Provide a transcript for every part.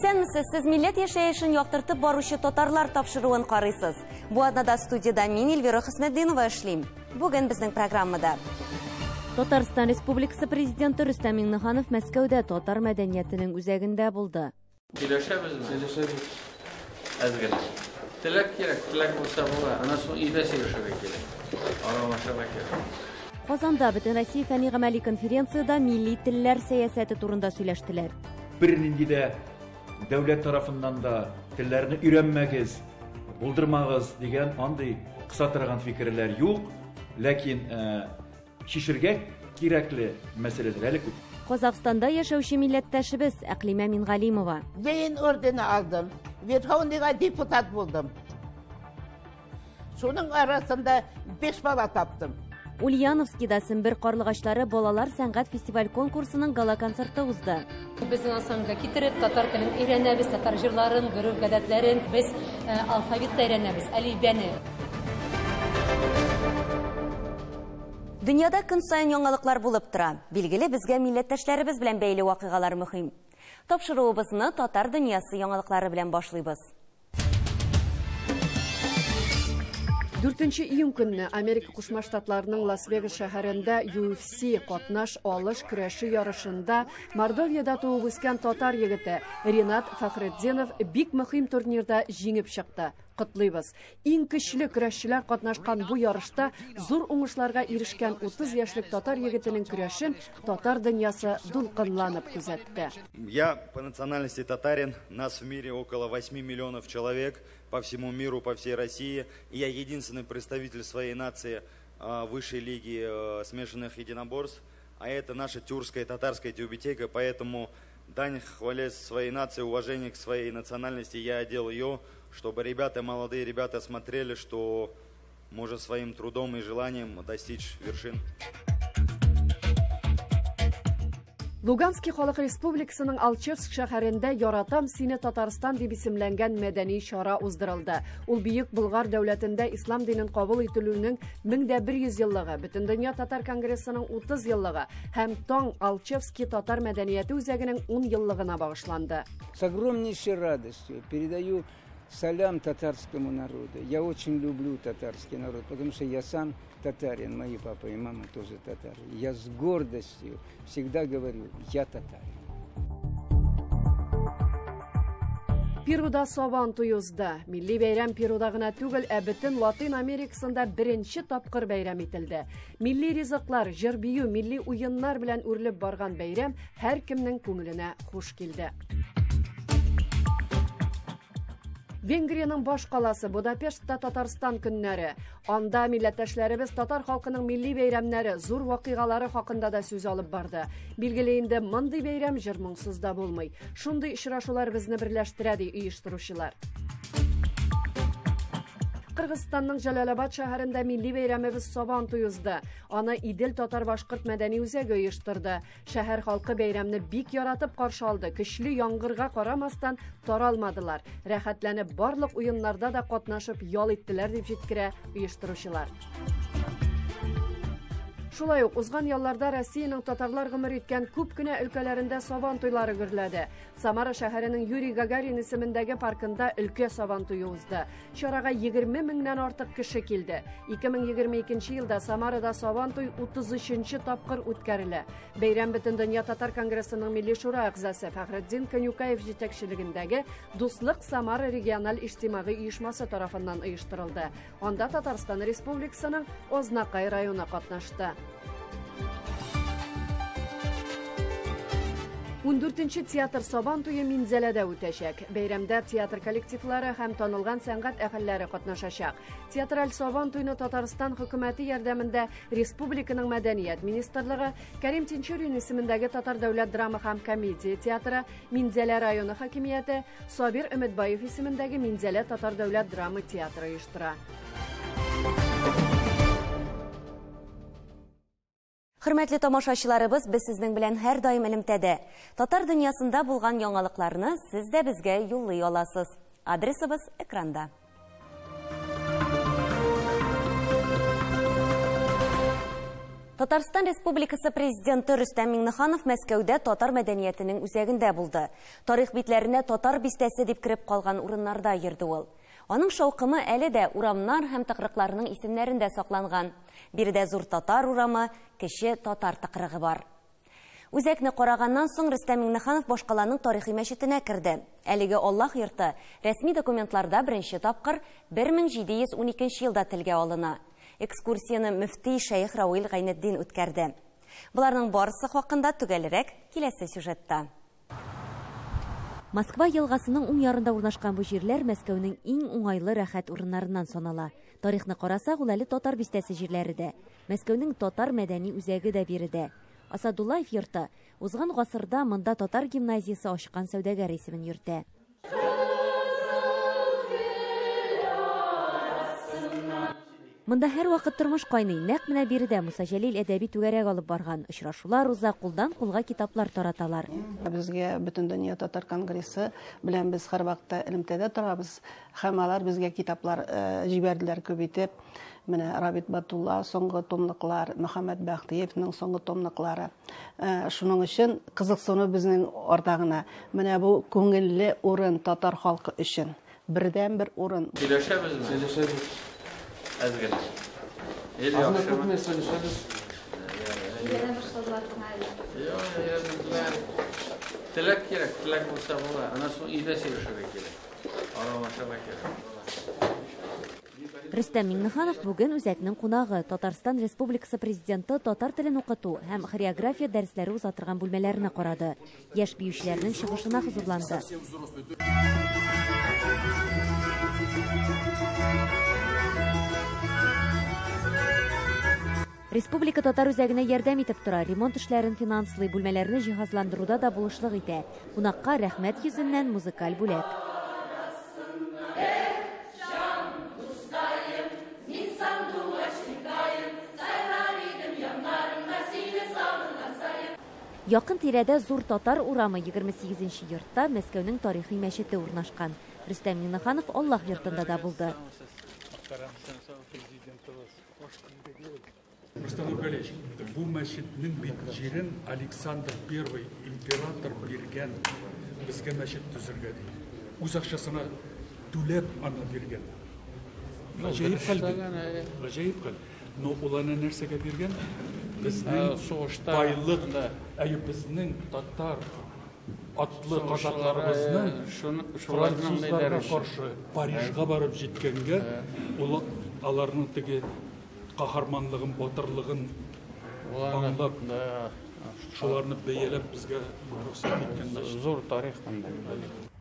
Исәнмесез, сез милләт яшәешен яктыртып баручы татарлар тапшыруын карыйсыз. Бу атнада студияда мин Эльвира Хөснетдинова эшлим. Бүген безнең программада. Татарстан Республикасы Президенты Рөстәм Миңнеханов Мәскәүдә татар мәдәниятенең үзәгендә булды. Сөйләшәбезме? Сөйләшәбез. Әз генә. Теләк кирәк, теләк булса була. Аннан соң өйдә сөйләшергә кирәк. Аралашырга кирәк. Казанда Бөтенроссия фәнни-гамәли конференциядә милли телләр сәясәте турында сөйләштеләр. Бернинди дә дәүләт тарафыннан да телләрне өйрәнмәгез, булдырмагыз дигән андый кыса торган фикерләр юк, ләкин чишергә кирәкле мәсьәләләр әле күп. Казахстанда яшәүче милләттәшебез Әкълимә Мингалимова. Ленин ордены алдым. Верховныйга депутат булдым. Шуның арасында 5 бала таптым. Ульяновскида Сембер карлыгачлары балалар сәнгать фестиваль конкурсының гала-концерты узды. Безнең ансамбльгә китереп, татар телен өйрәнәбез, татар җырларын, гореф-гадәтләрен, без алфавит та өйрәнәбез, әлифбәне. Дөньяда көн саен яңалыклар булып тора. Билгеле, безгә милләттәшләребез белән бәйле вакыйгалар мөһим. Тапшыруыбызны татар дөньясы яңалыклары белән башлыйбыз. 4 июнь көнне Америка Кушма Штатларының Лас-Вегас шәһәрендә UFC катнаш алыш көрәше ярышында Мордовиядә туып үскән татар егете Ринат Фәхретдинов бик мөһим турнирда җиңеп чыкты. Котлыйбыз. Иң көчле көрәшчеләр катнашкан бу ярышта зур уңышларга ирешкән 30 яшьлек татар егетенең көрәшен татар дөньясы дулкынланып күзәтте. Я по национальности татарин, нас в мире около 8 миллионов человек по всему миру, по всей России. И я единственный представитель своей нации высшей лиги смешанных единоборств, а это наша тюркская и татарская тюбетейка, поэтому дань хвале своей нации, уважение к своей национальности, я одел ее, чтобы ребята, молодые ребята смотрели, что можно своим трудом и желанием достичь вершин. Луганский халык республикасының Алчевск шәһәрендә Яратам сине Татарстан дип исемләнгән мәдәни чара уздырылды. Ул Бөек Болгар дәүләтендә ислам динен кабул ителүнең 1100 еллыгы, Бөтендөнья татар конгрессының 30 еллыгы һәм Таң Алчевский татар мәдәнияте үзәгенең 10 еллыгына багышланды. С огромнейшей радостью передаю салям татарскому народу. Я очень люблю татарский народ, потому что я сам татарин, мои папа и мама тоже татары. Я с гордостью всегда говорю, я татарин. Перуда Сабан туе узды. Милли бәйрәм Перуда гына түгел, ә бөтен Латин Америкасында беренче тапкыр бәйрәм ителде. Милли ризыклар, җыр-бию, милли уеннар белән үрелеп барган бәйрәм һәркемнең күңеленә хуш килде. Венгриянең баш каласы Будапештта Татарстан көннәре. Анда милләттәшләребез татар халкының милли бәйрәмнәре, зур вакыйгалары хакында да сүз алып барды. Билгеле инде, мондый бәйрәм җыр-моңсыз да булмый. Шундый очрашулар безне берләштерә, ди оештыручылар. Кыргызстанның Җәләлабад шәһәрендә милли бәйрәмебез Сабан туе узды. Аны Идел татар-башкорт мәдәни үзәге оештырды. Шәһәр халкы бәйрәмне бик яратып каршы алды. Көчле яңгырга карамастан таралмадылар. Рәхәтләнеп барлык уеннарда да катнашып ял иттеләр, дип җиткерә оештыручылар. Шулай ук узган ялларда Россиянең татарлар гомер иткән күп кенә өлкәләрендә Сабан туйлары гөрләде. Самара шәһәренең Юрий Гагарин исемендәге паркында өлкә Сабан туе узды. Чарага 20 меңнән артык кеше килде. 2022 елда Самарада Сабан туй 33 тапкыр үткәрелә. Бәйрәм Бөтендөнья татар конгрессының Милли шура әгъзасы Фәхретдин Канюкаев җитәкчелегендәге Дуслык Самара региональ иҗтимагый оешмасы тарафыннан оештырылды. Анда Татарстан Республикасының Азнакай районы катнашты. 14-нче театр Сабан туе Минзәләдә үтәчәк. Бәйрәмдә театр коллективлары һәм танылган сәнгать әһелләре катнашачак. Театраль Сабан туйны Татарстан хөкүмәте ярдәмендә Республиканың Мәдәният министрлыгы, Кәрим Тинчурин исемендәге Татар дәүләт драма һәм комедия театры, Минзәлә районы хакимияте, Сабир Өметбаев исемендәге Минзәлә татар дәүләт драма театры оештыра. Хөрмәтле тамашачыларыбыз, без сезнең белән һәр даим элемтәдә. Татар дөньясында булган яңалыкларны сез дә безгә юллый аласыз. Адресыбыз экранда. Татарстан Республикасы Президенты Рөстәм Миңнеханов Мәскәүдә татар мәдәниятенең үзәгендә булды. Тарих битләренә татар бистәсе дип кереп калган урыннарда йөрде ул. Аның шаукымы әле дә урамнар һәм тыкрыкларның исемнәрендә сакланган. Биредә зур татар урамы, кече татар тыкрыгы бар. Үзәкне караганнан соң Рөстәм Миңнеханов башкаланың тарихи мәчетенә керде. Әлеге Аллаһ йорты рәсми документларда беренче тапкыр 1712 елда телгә алына. Экскурсияне мөфти шәех Рауил Гайнетдин үткәрде. Боларның барысы хакында төгәлрәк киләсе сюжетта. Москва елгасының уң ярында урнашкан бу җирләр Мәскәүнең иң уңайлы рәхәт урыннарыннан санала. Тарихны карасак, ул әле татар бистәсе җирләре дә. Мәскәүнең татар мәдәни үзәге дә биредә. Асадуллаев йорты узган гасырда монда татар гимназиясе ачкан сәүдәгәр исемен йөртә. Монда һәр вакыт тормыш кайный. Нәкъ менә биредә Муса Җәлил әдәби түгәрәк алып барган. Очрашулар уза, кулдан кулга китаплар тараталар. Безгә Бөтендөнья татар конгрессы белән без һәрвакытта элемтәдә торабыз. Һәм алар безгә китаплар җибәрделәр күп итеп. Менә Рабит Батулла соңгы томлыклар, Мөхәммәт Бәхтиевның соңгы томлыклары. Шуның өчен кызыксыну безнең арта гына. Менә бу күңелле урын татар халкы өчен. Бердән-бер урын. Сөйләшәбезме? Сөйләшәбез. Әз генә. Ел Азына яхшымы? күпме сөйләшәбез? Өйрәнә башладылар әле. Юк, өйрәнделәр. Теләк кирәк, теләк булса була. Аннан соң өйдә сөйләшергә кирәк. Аралашырга кирәк. Рөстәм Миңнеханов бүген үзәкнең кунагы. Татарстан Республикасы Президенты татар телен укыту һәм хореография дәресләре уза торган бүлмәләрне карады. Яшь биючеләрнең чыгышына хозурланды. Республика татар үзәгенә ярдәм итеп тора, ремонт эшләрен финанслый, бүлмәләрне җиһазландыруда да булышлык итә. Кунакка рәхмәт йөзеннән музыкаль бүләк. Якын тирәдә зур татар урамы 28 йортта Мәскәүнең тарихи мәчете урнашкан. Рөстәм Миңнеханов Аллаһ йортында да булды. Рөстәм Нургалиевич, бу мәчетнең бит җирен Александр I император биргән безгә мәчет төзергә ди. Үз акчасына түләп аны биргән. Гаҗәеп хәл бит. Гаҗәеп хәл. Но ул аны нәрсәгә биргән? Безнең сугышта байлык, әйе, безнең татар атлы казакларыбызның французларга каршы Парижга барып җиткәнгә, ул аларның теге каһарманлыгын, батырлыгын аңлап, шуларны бәяләп безгә рөхсәт иткән мәчет. Зур тарих монда.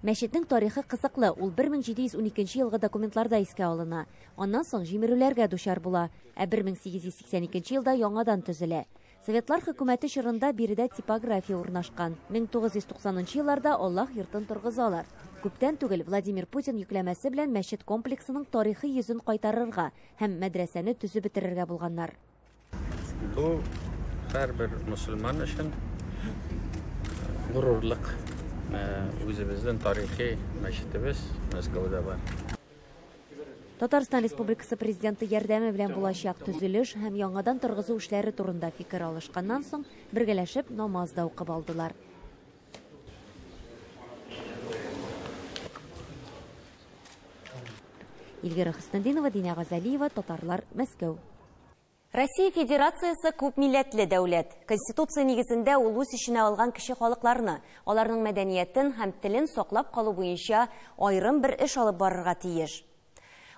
Мәчетнең тарихы кызыклы. Ул 1712 елгы документларда искә алына. Аннан соң җимерүләргә дучар була, ә 1882 елда яңадан төзелә. Советлар хөкүмәте чорында биредә типография урнашкан. 1990 елларда Аллаһ йортын торгызалар. Күптән түгел Владимир Путин йөкләмәсе белән мәчет комплексының тарихи йөзен кайтарырга һәм мәдрәсәне төзеп бетерергә булганнар. Бу һәрбер мөселман өчен горурлык. Үзебезнең тарихи мәчетебез Мәскәүдә бар. Татарстан Республикасы Президенты ярдәме белән булачак төзелеш һәм яңадан торгызу эшләре турында фикер алышканнан соң бергәләшеп намаз да укып алдылар. Эльвира Хөснетдинова, Динә Газалиева, Татарлар, Мәскәү. Россия Федерациясе күп милләтле дәүләт. Конституция нигезендә ул үз эченә алган кеше халыкларны, аларның мәдәниятен һәм телен саклап калу буенча аерым бер эш алып барырга тиеш.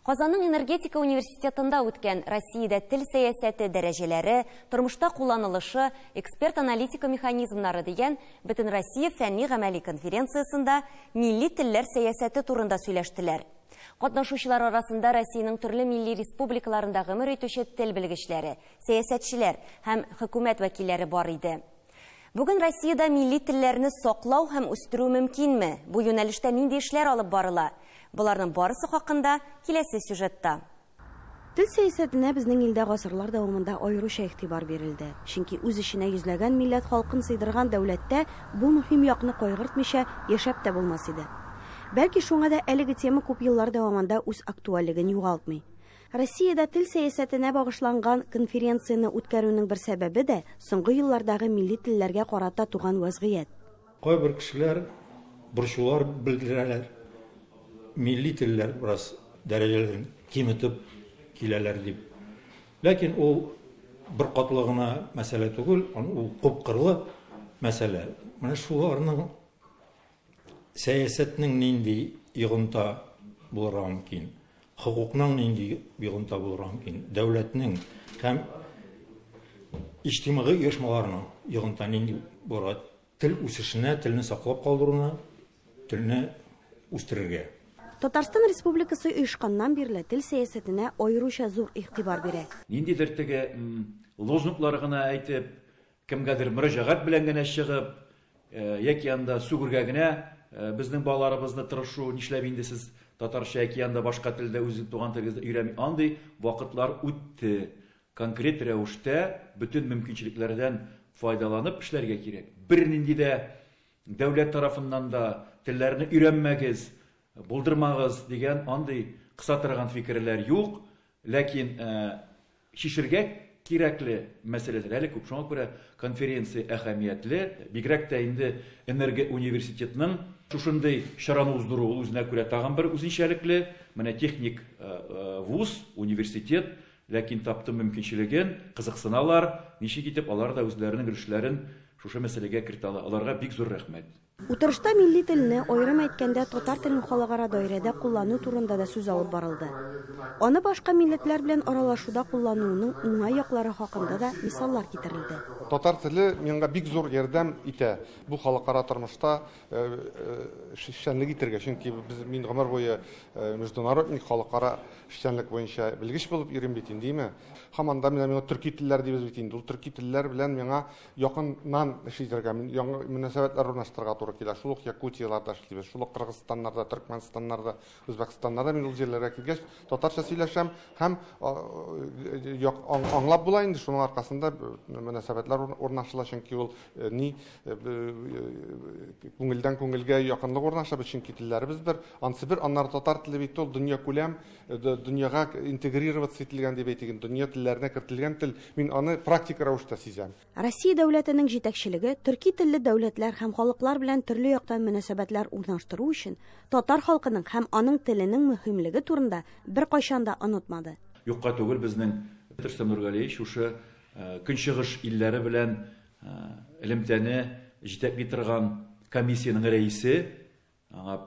Казанның энергетика университетында үткән Россиядә тел сәясәте дәрәҗәләре, тормышта кулланылышы, эксперт-аналитика механизмнары дигән Бөтенроссия фәнни-гамәли конференциясендә милли телләр сәясәте турында сөйләштеләр. Катнашучылар арасында Россиянең төрле милли республикаларында гомер итүче тел белгечләре, сәясәтчеләр һәм хөкүмәт вәкилләре бар иде. Бүген Россиядә милли телләрне саклау һәм үстерү мөмкинме? Бу юнәлештә нинди эшләр алып барыла? Боларның барысы хакында киләсе сюжетта. Тел сәясәтенә безнең илдә гасырлар дәвамында аеруча игътибар бирелде. Чөнки үз эченә йөзләгән милләт халкын сыйдырган дәүләттә бу мөһим якны кайгыртмыйча яшәп тә булмас иде. Бәлки шуңа да әлеге тема күп еллар дәвамында үз актуальлеген югалтмый. Россиядә тел сәясәтенә багышланган конференцияне үткәрүнең бер сәбәбе дә соңгы еллардагы милли телләргә карата туган вәзгыять. Кайбер кешеләр борчулар белдерәләр. Милли телләр бераз дәрәҗәләрен киметеп киләләр дип. Ләкин ул бер катлы гына мәсьәлә түгел, ул күпкырлы мәсьәлә. Менә шуларның сәясәтнең нинди йогынта булырга мөмкин, хокукның нинди йогынта булырга мөмкин, дәүләтнең һәм иҗтимагый оешмаларның йогынта нинди булырга, тел үсешенә, телне саклап калдыруына, телне үстерергә. Татарстан Республикасы оешканнан бирле тел сәясәтенә аеруча зур игътибар бирә. Ниндидер теге лозунглар гына әйтеп, кемгәдер мөрәҗәгать белән генә чыгып, яки анда сүгергә генә безнең балаларыбызны тырышу, нишләп инде сез татарча яки анда башка телдә үзең туган телегездә өйрәнми. Андый вакытлар үтте. Конкрет рәвештә бөтен мөмкинчелекләрдән файдаланып эшләргә кирәк. Бернинди дә дәүләт тарафыннан да телләрне өйрәнмәгез, булдырмагыз дигән андый кыса торган фикерләр юк, ләкин чишергә кирәкле мәсьәләләр әле күп. Шуңа күрә конференция әһәмиятле, бигрәк тә инде Энерго университетның шушындый чараны уздыру ул үзенә күрә тагын бер үзенчәлекле, менә техник вуз, университет, ләкин тапты мөмкинчелеген, кызыксыналар, ничек итеп алар да үзләренең өлешләрен шушы мәсьәләгә кертә ала. Аларга бик зур рәхмәт. Утырышта милли телне, аерым әйткәндә, татар телен халыкара даирәдә куллану турында да сүз алып барылды. Аны башка милләтләр белән аралашуда куллануының уңай яклары хакында да мисаллар китерелде. Татар теле миңа бик зур ярдәм итә бу халыкара тормышта эшчәнлек итәргә, чөнки мин гомер буе международный халыкара эшчәнлек буенча белгеч булып йөрим бит инде, димме? Һәм анда менә миңа төрки телләр дибез бит инде. Ул төрки телләр белән миңа якыннан эш итәргә, яңа мөнәсәбәтләр урнаштырырга туры килә. Шул ук Якутияларда эшлибез, шул ук Кыргызстаннарда, Төркмәнстаннарда, Үзбәкстаннарда мин ул җирләргә килгәч татарча сөйләшәм һәм аңлап була инде, шуның аркасында мөнәсәбәтләр урнашыла, чөнки ул ни күңелдән күңелгә якынлык урнаша, чөнки телләребез бер, ансы бер, аннары татар теле бит ул дөньякүләм, дөньяга интегрироваться ителгән дип әйтик, дөнья телләренә кертелгән тел. Мин аны практик рәвештә сизәм. Россия дәүләтенең җитәкчелеге төрки телле дәүләтләр һәм халыклар белән төрле яктан мөнәсәбәтләр урнаштыру өчен татар халкының һәм аның теленең мөһимлеге турында беркайчан да онытмады. Юкка түгел безнең Рөстәм Нургалиевич шушы көнчыгыш илләре белән элемтәне җитәкли торган комиссиянең рәисе, аңа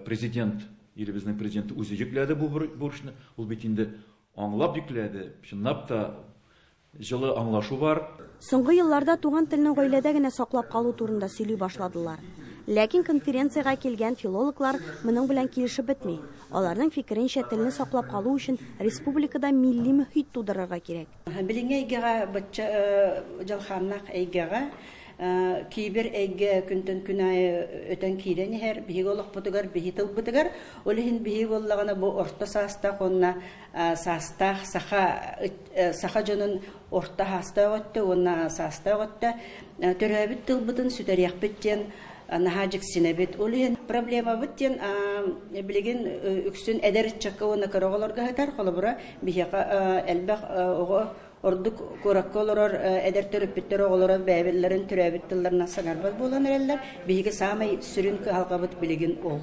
президент, илебезнең президенты үзе йөкләде бу бурычны. Ул бит инде аңлап йөкләде. Чынлап та җылы аңлашу бар. Соңгы елларда туган телне гаиләдә генә саклап калу турында сөйли башладылар. Ләкин конференциягә килгән филологлар моның белән килешеп бетми. Аларның фикеренчә, телне саклап калу өчен республикада милли мөхит тудырырга кирәк. Билиңе әйгәгә бытча жалханнак әйгәгә кибер әйгә күнтен күнай өтен кирен һәр биһиг олох бутугар биһи тыл бутугар олихин биһиг оллагана бу орто саста конна саста саха саха жонун орто хаста өттө онна саста өттө төрөбүт тыл бутун сүтөрүк биттен нахажык синебит олихин проблема биттен билигин үксүн эдер чакка онна көрөголорго хатар холобура биһига элбэх ого ордук коракколорор эдер төрөппүттөр оголоро бэбиллерин төрөбүт тылларына саңарбат болан эреллер биһиги самай сүрүн кыһалгабыт билигин ол.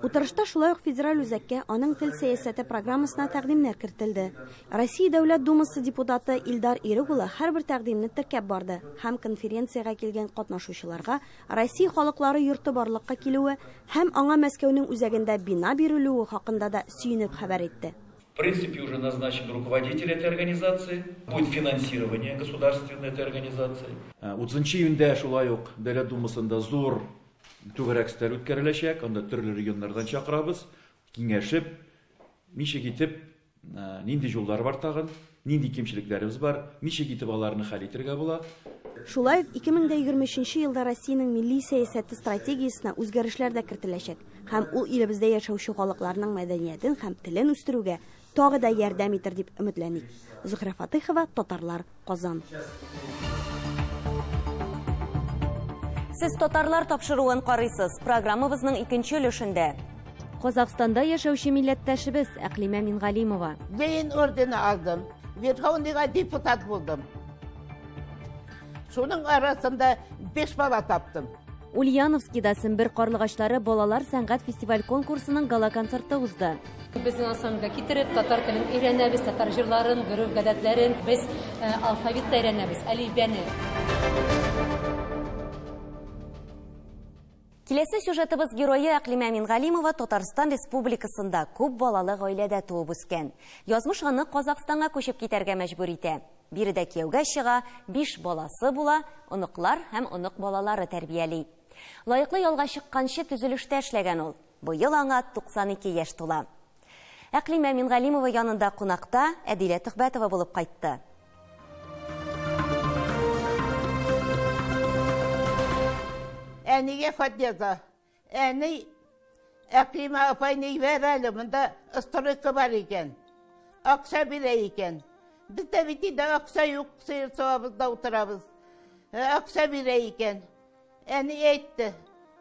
Утырышта шулай ук федераль үзәккә аның тел сәясәте программасына тәкъдимнәр кертелде. Россия Дәүләт Думасы депутаты Илдар Ирек улы һәрбер тәкъдимне теркәп барды һәм конференциягә килгән катнашучыларга Россия халыклары йорты барлыкка килүе һәм аңа Мәскәүнең үзәгендә бина бирелүе хакында да сөенеп хәбәр итте. В принципе, уже назначен руководитель этой организации, будет финансирование государственной этой организации. 30 июньдә шулай ук Дәүләт Думасында зур түгәрәк өстәл үткәреләчәк, анда төрле регионнардан чакырабыз, киңәшеп, ничек итеп, нинди юллар бар тагын, нинди кимчелекләребез бар, ничек итеп аларны хәл итәргә була. Шулай ук 2023 елда Россиянең милли сәясәте стратегиясенә үзгәрешләр дә кертеләчәк һәм ул илебездә яшәүче халыкларның мәдәниятен һәм телен үстерүгә тагы да ярдәм итер дип өметләник. Зөһрә Фатыйхова, Татарлар, Казан. Сез Татарлар тапшыруын карыйсыз. Программабызның икенче өлешендә. Казахстанда яшәүче милләттәшебез Әкълимә Мингалимова. Ленин ордены алдым. Верховныйга депутат булдым. Шуның арасында 5 бала таптым. Ульяновскида Сембер карлыгачлары балалар сәнгать фестиваль конкурсының гала-концерты узды. Безнең ансамбльгә китереп, татар телен өйрәнәбез, татар җырларын, гореф-гадәтләрен, без алфавит та өйрәнәбез, әлифбәне. Киләсе сюжетыбыз герое Әкълимә Мингалимова Татарстан Республикасында күп балалы гаиләдә туып үскән. Язмыш аны Казахстанга күчеп китәргә мәҗбүр итә. Биредә кияүгә чыга, 5 баласы була, оныклар һәм онык балалары тәрбияли. Лаеклы ялга чыкканчы төзелештә эшләгән ул. Быел аңа 92 яшь тула. Әкълимә Мингалимова янында кунакта Әдилә Төхбәтова булып кайтты. Әнигә хат яза. Әни Әкълимә апайны җибәр әле, монда стройка бар икән. Акча бирә икән. Бездә бит инде акча юк, сыер савабыз да утырабыз. Акча бирә икән. Әни әйтте: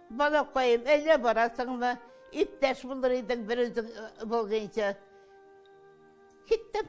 "Балакаем, әллә барасыңмы? Иптәш булыр идең бер үзең булганча." Киттем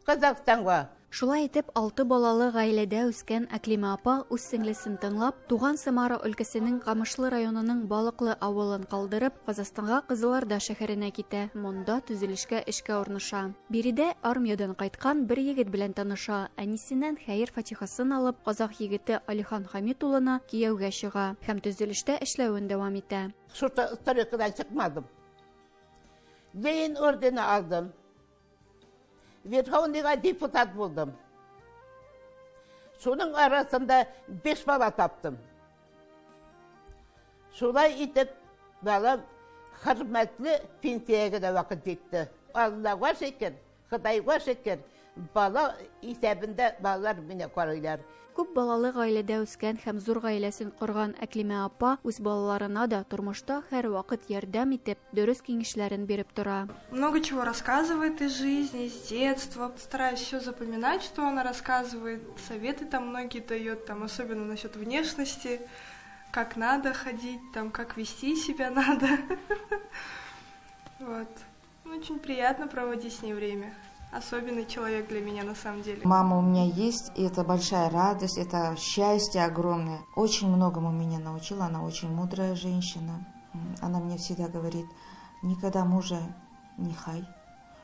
Казахстанга. Шулай итеп, 6 балалы гаиләдә үскән Әкълимә апа үз сеңлесен тыңлап, туган Самара өлкәсенең Камышлы районының Балыклы авылын калдырып, Казахстанга Кызылорда шәһәренә китә, монда төзелешкә эшкә урнаша. Биредә армиядан кайткан бер егет белән таныша, әнисеннән хәер фатихасын алып, казах егете Алихан Хамит улына кияүгә чыга һәм төзелештә эшләвен дәвам итә. Шушы стройкадан чыкмадым. Ленин ордены алдым. Верховныйга депутат булдым. Шуның арасында 5 бала таптым. Шулай итеп, балам хөрмәтле пенсиягә дә вакыт җитте. Аллага шөкер, Ходайга шөкер, бала исәбендә балалар мине карыйлар. Күп балалы гаиләдә үскән һәм зур гаиләсен корган Әкълимә апа үз балаларына да тормышта һәр вакыт ярдәм итеп, дөрес киңәшләрен биреп тора. Много чего рассказывает из жизни, из детства. Стараюсь все запоминать, что она рассказывает. Советы там многие дает, там, особенно насчет внешности, как надо ходить, там, как вести себя надо. Вот. Очень приятно проводить с ней время. Особенный человек для меня на самом деле. Мама у меня есть, и это большая радость, это счастье огромное. Очень многому меня научила, она очень мудрая женщина. Она мне всегда говорит, никогда мужа не хай,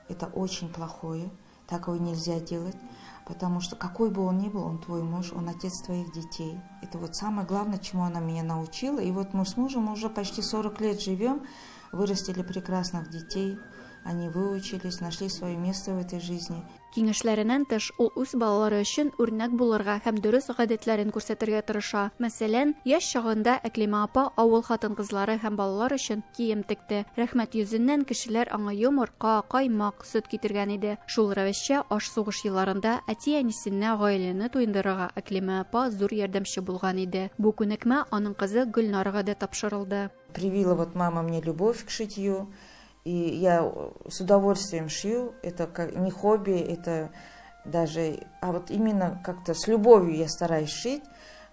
это очень плохое, такого нельзя делать, потому что какой бы он ни был, он твой муж, он отец твоих детей. Это вот самое главное, чему она меня научила. И вот мы с мужем уже почти 40 лет живем, вырастили прекрасных детей. Они выучились, нашли свое место в этой жизни. Киңәшләреннән тыш, ул үз балалары өчен үрнәк булырга һәм дөрес гадәтләрен күрсәтергә тырыша. Мәсәлән, яшь чагында Әкълимә апа авыл хатын-кызлары һәм балалар өчен кием текте. Рәхмәт йөзеннән кешеләр аңа йомырка, каймак, сөт китергән иде. Шул рәвешчә аш сугыш елларында әти-әнисенә гаиләне туендырырга Әкълимә апа зур ярдәмче булган иде. Бу күнекмә аның кызы Гөлнарга да тапшырылды. Привила вот мама мне любовь к шитью. И я с удовольствием шью, это не хобби, это даже, а вот именно как-то с любовью я стараюсь шить,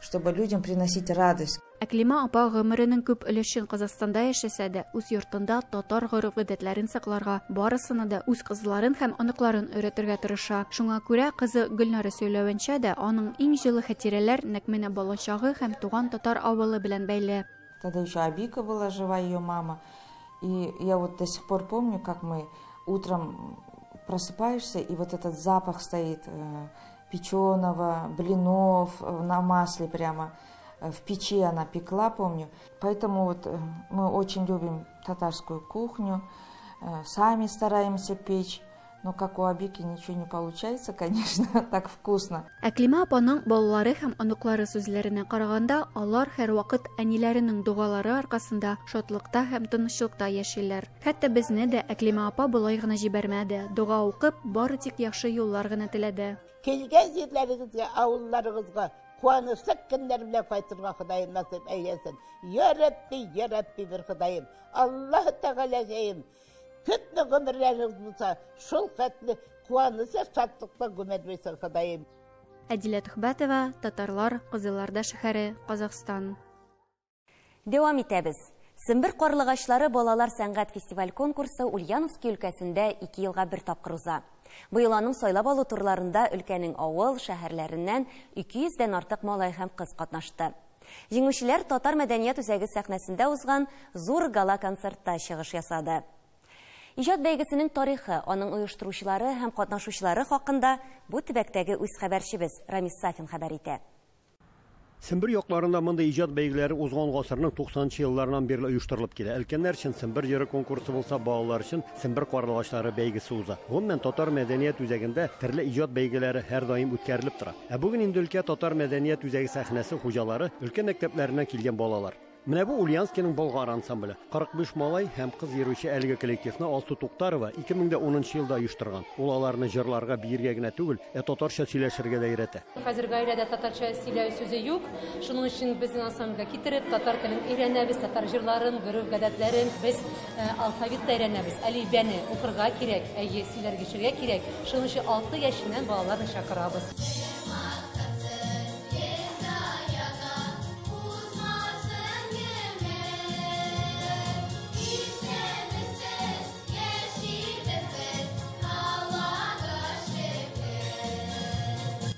чтобы людям приносить радость. Әкълимә апа гомеренең күп өлешен Казахстанда яшәсә дә, үз йортында татар гореф-гадәтләрен сакларга, барысына да үз кызларын һәм оныкларын өйрәтергә тырыша. Шуңа күрә кызы Гөлнара сөйләвенчә дә, аның иң җылы хатирәләр нәкъ менә балачагы һәм туган татар авылы белән бәйле. Тогда еще Абика была жива, ее мама. И я вот до сих пор помню, как мы утром просыпаешься, и вот этот запах стоит печеного, блинов на масле прямо. В печи она пекла, помню. Поэтому вот мы очень любим татарскую кухню, сами стараемся печь. Но как у Абики ничего не получается, конечно, так вкусно. Әкълимә апаның балалары һәм оныклары сүзләренә караганда, алар һәрвакыт әниләренең догалары аркасында шатлыкта һәм тынычлыкта яшиләр. Хәтта безне дә Әкълимә апа болай гына җибәрмәде. Дога укып, бары тик яхшы юллар гына теләде. Килгән җирләрегезгә, авылларыгызга куанычлы көннәр белән кайтырга Ходаем насыйп әйләсен. Я Рабби, я Рабби, бер Ходаем. Аллаһ Тәгаләгәем. Күпме гомерләрегез булса, шул хәтле куанычлы шатлыкта гомер бирсен Ходаем. Әдилә Төхбәтова, Татарлар, Кызылорда шәһәре, Казахстан. Дәвам итәбез. Сембер карлыгачлары балалар сәнгать фестиваль конкурсы Ульяновский өлкәсендә 2 елга бер тапкыр уза. Быел аның сайлап алу турларында өлкәнең авыл, шәһәрләреннән 200 дән артык малай һәм кыз катнашты. Җиңүчеләр Татар мәдәният үзәге сәхнәсендә узган зур гала-концертта чыгыш ясады. Иҗат бәйгесенең тарихы, аның оештыручылары һәм катнашучылары хакында бу төбәктәге үз хәбәрчебез Рамис Сафин хәбәр итә. Сембер якларында мондый иҗат бәйгеләре узган гасырның 90нчы елларыннан бирле оештырылып килә. Өлкәннәр өчен Сембер җыры конкурсы булса, балалар өчен Сембер карлыгачлары бәйгесе уза. Гомумән, Татар мәдәният үзәгендә төрле иҗат бәйгеләре һәрдаим үткәрелеп тора. Ә бүген инде өлкә Татар мәдәният үзәге сәхнәсе хуҗалары өлкә мәктәпләреннән килгән балалар. Менә бу Ульяновскийның Болгар ансамбле. 45 малай һәм кыз йөрүче әлеге коллективны Алсу Туктарова 2010 елда оештырган. Ул аларны җырларга, биергә генә түгел, ә татарча сөйләшергә дә өйрәтә. Хәзер гаиләдә татарча сөйләү сүзе юк. Шуның өчен безнең ансамбльгә китереп, татар телен өйрәнәбез, татар җырларын, гореф-гадәтләрен. Без алфавит та өйрәнәбез. Әлифбәне укырга кирәк, әйе, сөйләргә эчәргә кирәк. Шуның өчен 6 яшеннән балаларны чакырабыз.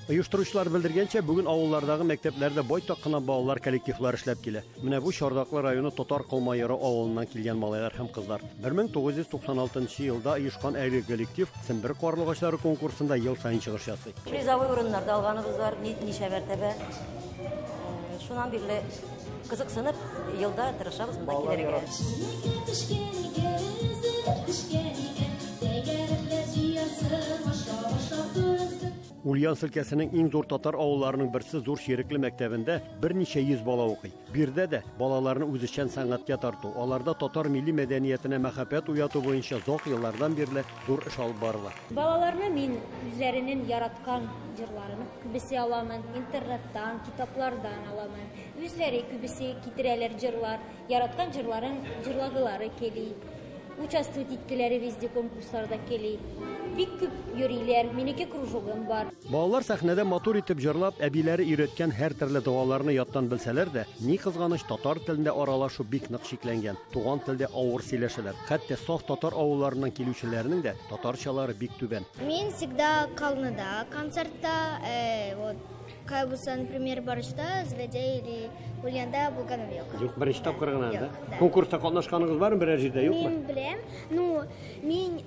Оештыручылар белдергәнчә, бүген авыллардагы мәктәпләрдә байтак кына балалар коллективлары эшләп килә. Менә бу Чардаклы районы Татар Колмайыры авылыннан килгән малайлар һәм кызлар. 1996 елда оешкан әлеге коллектив Сембер карлыгачлары конкурсында ел саен чыгыш ясый. Призовой урыннарда алганыбыз бар, ничә мәртәбә. Шуннан бирле кызыксынып, елда тырышабыз монда килергә. Ульяновск өлкәсенең иң зур татар авылларының берсе Зур Чирекле мәктәбендә берничә йөз бала укый. Биредә дә балаларны үзешчән сәнгатькә тарту, аларда татар милли мәдәниятенә мәхәббәт уяту буенча озак еллардан бирле зур эш алып барыла. Балаларны мин үзләренең яраткан җырларын күбесе аламын, интернеттан, китаплардан аламын. Үзләре күбесе китерәләр җырлар, яраткан җырларын җырлагылары кели. Участвовать иткеләре везде конкурсларда кели. Бик күп йөриләр, минеке кружогым бар. Балалар сәхнәдә матур итеп җырлап, әбиләре өйрәткән һәр төрле догаларны яттан белсәләр дә, ни кызганыч, татар телендә аралашу бик нык чикләнгән. Туган телдә авыр сөйләшәләр. Хәтта саф татар авылларыннан килүчеләрнең дә татарчалары бик түбән. Мин всегда Калныда концертта, вот, кай булса, например, Барышта, Звезде или Ульянда булганым юк. Юк, беренче тапкыр гына, да? Конкурста катнашканыгыз бармы берәр җирдә, юкмы? Мин беләм. Ну, мин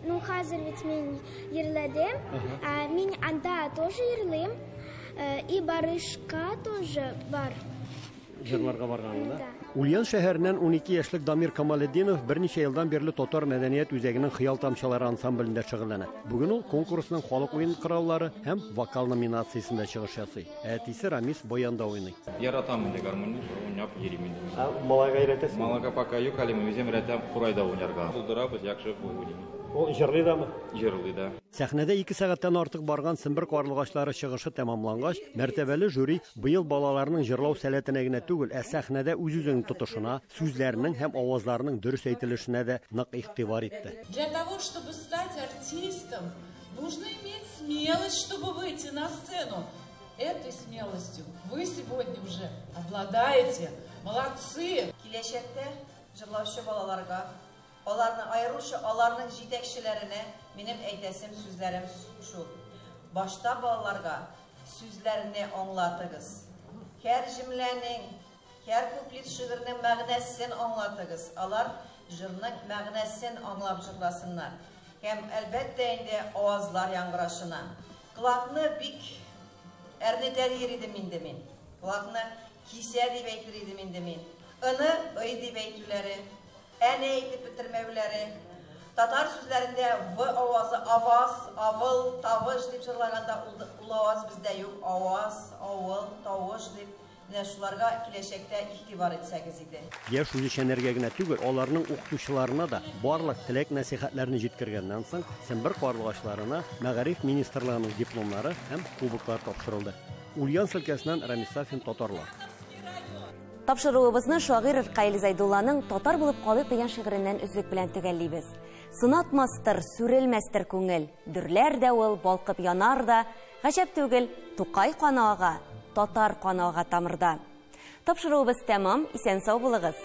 ну, хәзер бит мин йырладым. Мин анда тоже йырлыйм. И Барышка тоже бар. Җырларга барган, да? Ульян шәһәреннән 12 яшьлек Дамир Камалетдинов берничә елдан бирле Татар мәдәният үзәгенең Хыял тамчылары ансамблендә шөгыльләнә. Бүген ул конкурсның халык уен кораллары һәм вокал номинациясендә чыгыш ясый. Әтисе Рамис баянда уйный. Яратам инде гармунны, уйнап йөрим инде. Ә малайга өйрәтәсеңме? Малайга пока юк, әле мин үзем өйрәтәм курайда уйнарга. Булдырабыз, яхшы уйныйм. Ул җырлый дамы? Җырлый да. Сәхнәдә 2 сәгатьтән артык барган Сембер карлыгачлары чыгышы тәмамлангач, мәртәбәле жюри быел балаларның җырлау сәләтенә генә түгел, ә сәхнәдә үз-үзен тотышына, сүзләренең һәм авазларының дөрес әйтелешенә дә нык игътибар итте. Для того, чтобы стать артистом, нужно иметь смелость, чтобы выйти на сцену. Этой смелостью вы сегодня уже обладаете. Молодцы! Киләчәктә җырлаучы балаларга, аларны аеруча аларның җитәкчеләренә минем әйтәсем сүзләрем шул. Башта балаларга сүзләрне аңлатыгыз. Һәр җөмләнең, һәр куплет шигырьнең мәгънәсен аңлатыгыз. Алар җырның мәгънәсен аңлап җырласыннар. Һәм әлбәттә инде авазлар яңгырашына. Колакны бик әрнетә дияр идем инде мин. Колакны кисә дип әйтер идем инде мин. Ны ый дип әйтүләре, әне әйтеп бетермәүләре. Татар сүзләрендә в авазы, аваз, авыл, тавыш дип җырлаганда ул аваз бездә юк. Аваз, авыл, тавыш дип. Менә шуларга киләчәктә игътибар итсәгез иде. Яшь үзешчәннәргә генә түгел, аларның укытучыларына да барлык теләк нәсихәтләрне җиткергәннән соң, Сембер карлыгачларына Мәгариф министрлыгының дипломнары һәм кубоклар тапшырылды. Ульяновск өлкәсеннән Рамис Сафин, Татарлар. Тапшыруыбызны шагыйрь Ркаил Зәйдулланың Татар булып калыйк дигән шигыреннән өзек белән төгәллибез. Сынатмастыр, сүрелмәстер күңел, дөрләр дә ул, балкып янар да, гаҗәп түгел, Тукай каны ага, татар каны ага тамырда. Тапшыруыбыз тәмам, исән-сау булыгыз.